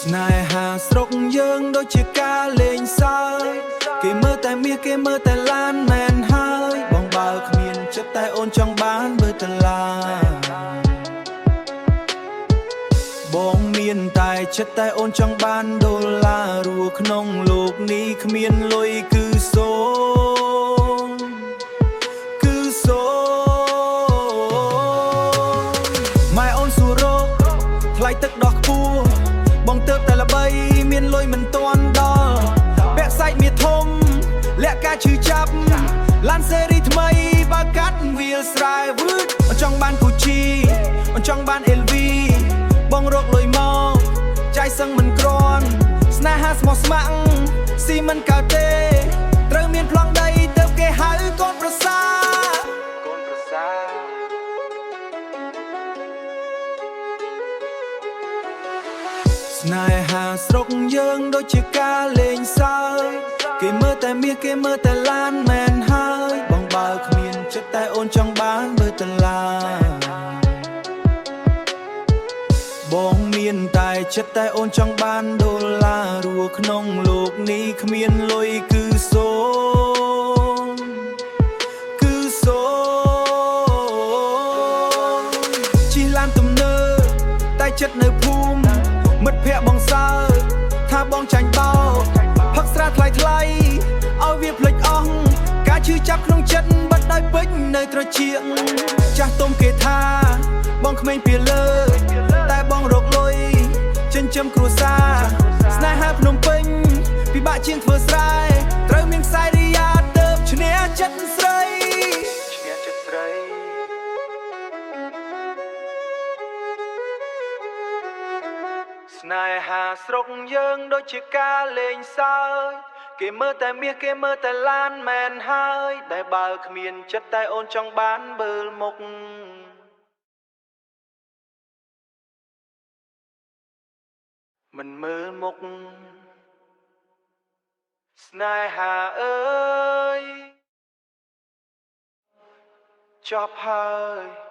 ស្នេហាស្រុកយើងដូចជាការលេងសើចគេមើលតែមាសគេមើលតែឡានមែនហើយបងបើគ្មានចិត្តតែអូនចង់បានបើតឡាបងមានតែចិត្តតែអូនចង់បានដុល្លាររស់ក្នុងលោកនេះគ្មានលុយគឺសូន្យគឺសូន្យម៉ែអូនសួររកថ្លៃទឹកដោះខ្ពស់បងទៅតែល្បីមានលុយមិនទាន់ដល់ពាក់សាច់មាធំលាក់ការឈឺចាប់ឡានសេរីថ្មីបើកាត់វាលស្រែវឺតអចង់បាន Gucci អចង់បាន LV បងរកលុយមកចាយសឹងមិនក្រាន់ស្នេហាស្មោះស្ម័គ្រស៊ីមិនកើតទេត្រូវមានប្លង់ដីទៅគេហៅកូនប្រសា កូនប្រសា ស្នេហាស្រុកយើងដូចជាការលេងសើចគេមើលតែមាសគេមើលតែឡានមែនហើយបងបើគ្មានចិត្តតែអូនចង់បានបើតឡាបងមានតែចិត្តតែអូនចង់បានដុល្លាររស់ក្នុងលោកនេះគ្មានលុយគឺសូន្យគឺសូន្យជិះឡានទំនើបតែចិត្តនៅភូមិមិត្តភ័ក្តិបងសើចថាបងចាញ់បោកផឹកស្រាថ្លៃថ្លៃឲ្យវាភ្លេចអស់ការឈឺចាប់ក្នុងចិត្តបិទដោយពេជ្រនៅត្រចៀកចាស់ទុំគេថាបងក្មេងពីលើតែបងរកលុយចិញ្ចឹមគ្រួសារស្នេហាភ្នំពេញពិបាកជាងធ្វើស្រែត្រូវមានខ្សែរិយាទៅឈ្នះចិត្តស្រី ឈ្នះចិត្តស្រី ស្នេហាស្រុកយើងដូចជាការលេងសើចគេមើលតែមាសគេមើលតែឡានមែនហើយដែលបើគ្មានចិត្តតែអូនចង់បានបើលមុខមិនមើលមុខស្នេហាអើយចប់ហើយ។